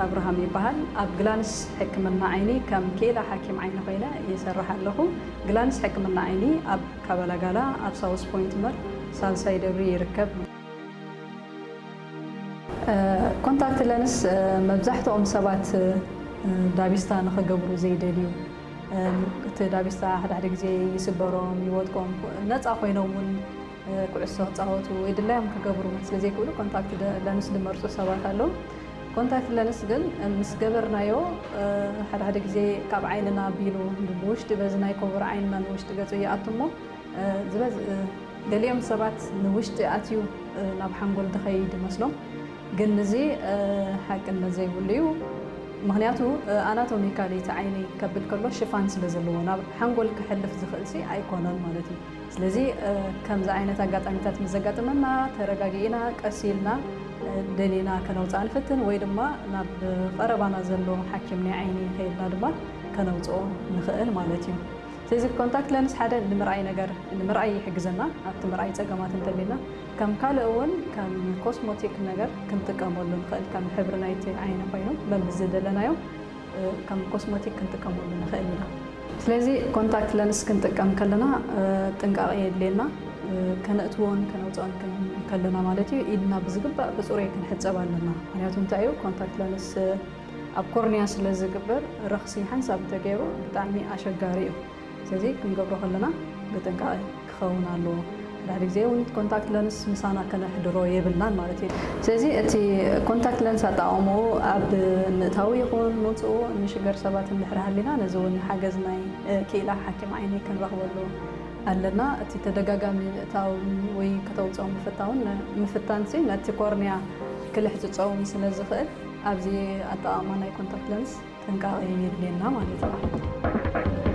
ኣብርሃም ይበሃል። ኣብ ግላንስ ሕክምና ዓይኒ ከም ክኢላ ሓኪም ዓይኒ ኮይነ ይሰርሕ ኣለኹ። ግላንስ ሕክምና ዓይኒ ኣብ ካባላጋላ ኣብ ሳውስ ፖይንት መር ሳልሳይ ደብሪ ይርከብ። ኮንታክት ለንስ መብዛሕትኦም ሰባት ዳቢስታ ንኽገብሩ ዘይደልዩ፣ እቲ ዳቢስታ ሓደ ሓደ ግዜ ይስበሮም፣ ይወድቆም፣ ነፃ ኮይኖም እውን ኩዕሶ ክፃወቱ ወይ ድላዮም ክገብሩ ስለ ዘይክእሉ ኮንታክት ለንስ ዝመርፁ ሰባት ኣለዉ። ኮንታክት ለንስ ግን ምስ ገበርናዮ ሓደ ሓደ ግዜ ካብ ዓይንና ኣቢሉ ብውሽጢ በዚ ናይ ኮቨር ዓይንና ንውሽጢ ገፁ ይኣቱ እሞ ዝበዝ ገሊኦም ሰባት ንውሽጢ ኣትዩ ናብ ሓንጎል ዝኸይድ ይመስሎም፣ ግን እዚ ሓቅነት ዘይብሉ እዩ። ምክንያቱ ኣናቶሚካሊ እቲ ዓይኒ ከብል ከሎ ሽፋን ስለ ዘለዎ ናብ ሓንጎል ክሕልፍ ዝኽእል ሲ ኣይኮነን ማለት እዩ። ስለዚ ከምዚ ዓይነት ኣጋጣሚታት ምስ ዘጋጥመና ተረጋጊእና ቀስ ኢልና ደሊና ከነውፅኣ ንፍትን ወይ ድማ ናብ ቀረባና ዘሎ ሓኪም ናይ ዓይኒ ከይድና ድማ ከነውፅኦ ንኽእል ማለት እዩ። ስለዚ ኮንታክት ለንስ ሓደ ንምርኣይ ነገር ንምርኣይ ይሕግዘና። ኣብቲ ምርኣይ ፀገማት እንተሊና ከም ካልእ እውን ከም ኮስሞቲክ ነገር ክንጥቀመሉ ንኽእል። ከም ሕብሪ ናይቲ ዓይኒ ኮይኑ በብዝደለናዮ ከም ኮስሞቲክ ክንጥቀመሉ ንኽእል ኢና። ስለዚ ኮንታክት ለንስ ክንጥቀም ከለና ጥንቃቄ የድልየና። ከነእትዎን ከነውፅኦን ከለና ማለት እዩ ኢድና ብዝግባእ ብፅሩይ ክንሕፀብ ኣለና። ምክንያቱ እንታይ እዩ ኮንታክት ለንስ ኣብ ኮርኒያ ስለ ዝግበር ረኽሲ ሓንሳብ እንተገይሩ ብጣዕሚ ኣሸጋሪ እዩ። ስለዚ ክንገብሮ ከለና ብጥንቃቄ ክኸውን ኣለዎ። ሓደ ሓደ ግዜ እውን ኮንታክት ለንስ ምሳና ከነሕድሮ የብልናን ማለት እዩ። ስለዚ እቲ ኮንታክት ለንስ ኣጠቃቅምኡ ኣብ ምእታዊ ይኹን ምውፅኡ ንሽገር ሰባት እንድሕር ሃሊና ነዚ እውን ሓገዝ ናይ ክኢላ ሓኪም ዓይኒ ክንረኽበሉ ኣለና። እቲ ተደጋጋሚ ምእታው ወይ ከተውፅኦ ምፍታውን ምፍታንሲ ነቲ ኮርኒያ ክልሕፅፀውን ስለ ዝኽእል ኣብዚ ኣጠቃቅማ ናይ ኮንታክት ለንስ ጥንቃቄ የድልየና ማለት እዩ።